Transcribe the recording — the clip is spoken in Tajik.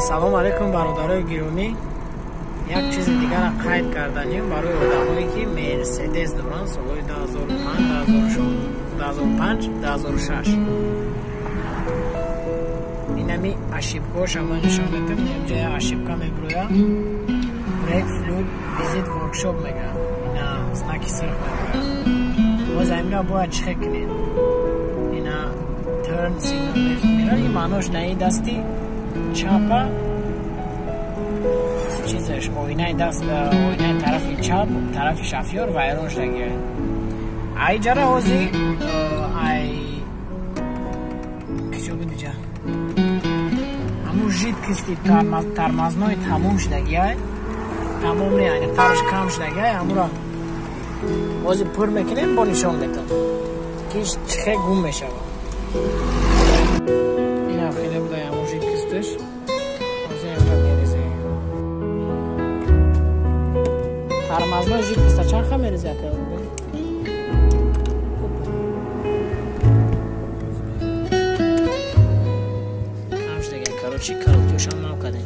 Ассалому алайкум, бародарои гиромӣ. Як чизи дигара қайд карданем барои одамое ки Мерседес доранд солҳои 2005, 2005, 2006. Инами ошибкаҳоша ман нишон медиҳам. Инҷа як ошибка мебирояд. Brake fluid visit workshop мегӯяд. Ина знаки сирх мебирояд. Боз амира бояд чӣ хел кунем? Ина turn signal left мерад. Ин маънош на ин дасти чапа чизаш оинаи даст, оинаи тарафи чап, тарафи шофёр вайрон шудагиа. Ай ҷара ҳози ай киҷо буд иҷа? Ҳамун жидкости тормозной тамом шудагиай. Тамом не, аниқтараш кам шудагиай. Ҳамура ҳози пур мекунем, бо нишон метам, ки чӣ хел гум мешавад. Инам хеле буда ҳамун жидкостиш. Ҳозир ҳамура мерезем. Тормозной жидкоста чанд ха мерези, ака? Кам шудагиай, короче, коробкиошам нав кардем.